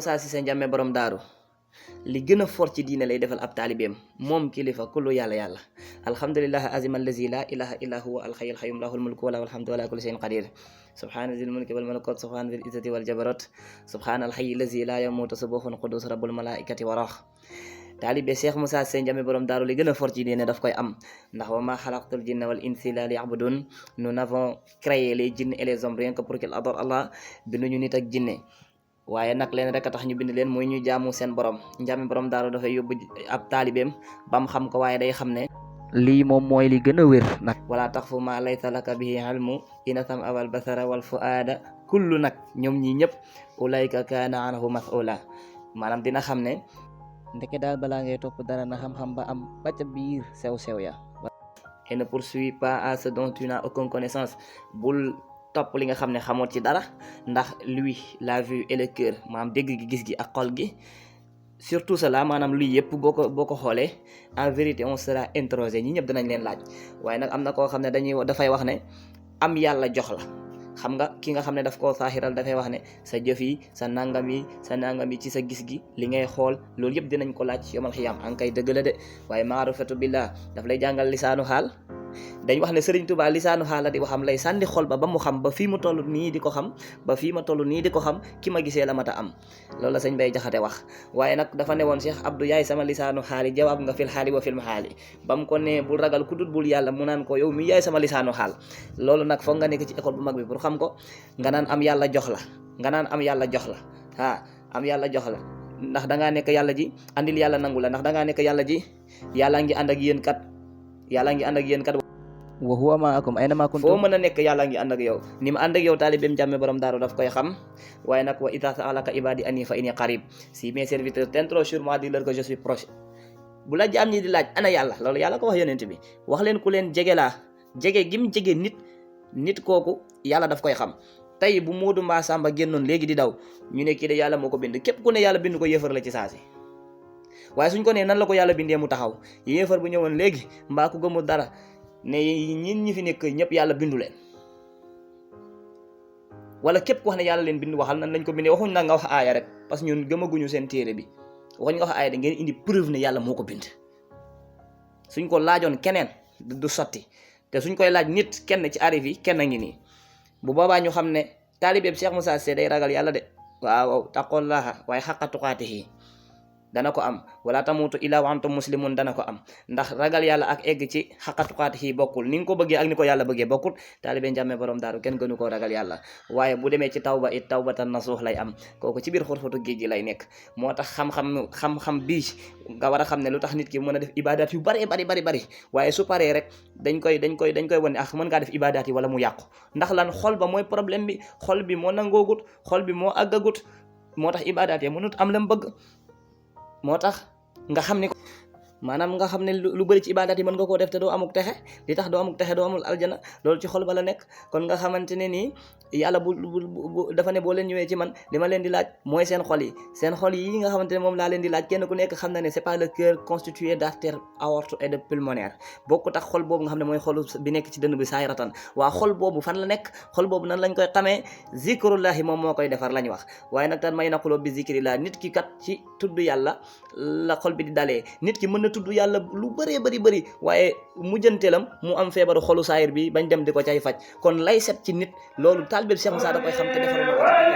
Moussa Cissé Ndiamé borom daaru li gën a fort ci diine lay defal ab taalibeem moom kilifa kullu yàlla alhamdulilah azim allazi la ilaha illa huwa alxayyul xayyum lahul mulku wa lahul hamdu ala kulli shay'in qadir subhana zil mulki wal malakut subhana zil izzati wal jabarut subhana alxayyi allazi la yamutu subuhun qudus rabbul malaikati wa ruh taalibe Cheikh Moussa Cissé Ndiamé borom daaru li gën a fort ci diine daf koy am ndax wa ma xalaqtul jinna wal insa illa liya'budun nous n'avons créé les djinns et les hommes rien que pour qu'ils adorent Allah binduñu nit ak jinne waaye nag leen rek a tax ñu bind leen mooy ñu jaamu seen borom Ndiamé borom daaru dafay yóbbu ab taalibeem ba mu xam ko waaye day xam ne lii moom mooy li gën a wér nag wala tax fu ma laysa laka bihi ilmu inna sam'a wal basara wal fuada kullu nag ñoom ñi ñëpp ulayka kaana anhu mas'ula maanaam dina xam ne ndeke daal balaa ngay topp dara na xam-xam ba am ba ca biir sew-sew ya et ne poursuis pas à ce dont tu n'as aucune connaissance bul topp li nga xam ne xamoo ci dara ndax lui la vue et le cœur maanaam dégg gi gis gi ak xol gi surtout cela maanaam luy yëpp boo ko xoolee en vérité on sera interrogé ñi ñëpp dinañ leen laaj waaye nag am na koo xam ne dafay wax ne am yàlla jox la xam nga ki nga xam ne daf koo saaxiral dafay wax ne sa jëf yi sa nangam yi ci sa gis gi li ngay xool loolu yëpp dinañ ko laaj yomal xiyaam an kay dëgg la de waaye maarifatu billah daf lay jàngal lisaanu xaal dañ wax ne Serigne Touba lisaanu xaala di waxam lay sànni xol ba mu xam ba fii mu toll nii di ko xam ba fii ma toll nii di ko xam ki ma gisee la mat a am loolu la sëñ Bay Jaxate wax waaye nag dafa ne woon Cheikh Abdou yaay sama lisaanu xaali jawaab nga fil xaali wa fil maxaali ba mu ko ne bul ragal ku dul bul yàlla mu naan ko yow mi yaay sama lisaanu xaal loolu nag foog nga nekk ci école bu mag bi pour xam ko nga naan am yàlla jox la am yàlla jox la ndax dangaa nekk yàlla ji andil yàlla nangu la ndax dangaa nekk yàlla ji yàlla ngi ànd ak yéen kat wa huwa ma'akum aynama kuntum foo mën a nekk yàlla ngi ànd ak yow ni ma ànd ak yow taalibeem Ndiamé borom daaru daf koy xam waaye nag wa idha sa'alaka ibadi anni fa inni qarib si mes serviteurs t'interrogent sur moi dis-leur que je suis proche bu la jaam ñi di laaj ana yàlla loolu yàlla ko wax yonent bi wax leen ku leen jege laa jege gim jege nit kooku yàlla daf koy xam tey bu Moodu mbaa Samba génnoon léegi di daw ñu ne kii de yàlla moo ko bind képp ku ne yàlla bind ko yéefar la ci saasi waaye suñ ko nee nan la ko yàlla bindee mu taxaw yéefar bu ñëwoon léegi mbaa ku gëmul dara ne ñin ñi fi nekk ñëpp yàlla bindu leen wala képp ku wax ne yàlla leen bind waxal nan lañ ko bindee waxuñ nag nga wax aaya rek parce que ñun gëmaguñu seen téere bi waxuñ nga wax aaya da ngeen indi preuve ne yàlla moo ko bind suñ ko laajoon keneen du sotti te suñ koy laaj nit kenn ci arif yi kenn ngi nii bu boobaa ñu xam ne taalibeeb Cheikh Moussa Cissé day ragal yàlla de waaw taqullaha waaye xaqa tuqaatihi dana ko am wala tamutu illa wa antum muslimun dana ko am ndax ragal yàlla ak egg ci xaqatuqaati yi bokkul ni nga ko bëggee ak ni ko yàlla bëggee bokkul taalibe Ndiamé borom daaru kenn gënu koo ragal yàlla waaye bu demee ci tawba it tawbatan nasuux lay am kooku ci biir xurxutu géej gi lay nekk moo tax xam-xam bii nga war a xam ne lu tax nit ki mën a def ibadat yu bari waaye su paree rek dañ koy wan ne mën ngaa def ibadat yi wala mu yàqu ndax lan xol ba mooy problème bi xol bi moo nangoogut xol bi moo àggagut moo tax ibadat yi mënut am lam bëgg moo tax nga xam ne maanaam nga xam ne lu bëri ci ibaadaat yi mën nga koo def te doo amuk texe li tax doo amuk texe doo amul aljana loolu ci xol ba la nekk kon nga xamante ne nii yàlla bu dafa ne boo leen ñëwee ci man li ma leen di laaj mooy seen xol yi nga xamante ne moom laa leen di laaj kenn ku nekk xam na ne c'est pas le cœur constitué d'artères aorte et de pulmonaire bokku tax xol boobu nga xam ne mooy xolu bi nekk ci dënn bi saayiratan waa xol boobu fan la nekk xol boobu nan lañ koy xamee zikrullahi moom moo koy defar lañ wax waaye nag tan may naquloo bi zikrillah nit ki kat ci tudd yàlla la xol bi di dalee nit ki mën na tudd yàlla lu bëree bëri waaye mujjanteelam mu am feebaru xolu saayir bi bañ dem di ko cay faj kon lay set ci nit loolu taalibe Cheikh Moussa da koy xam te defaru na ko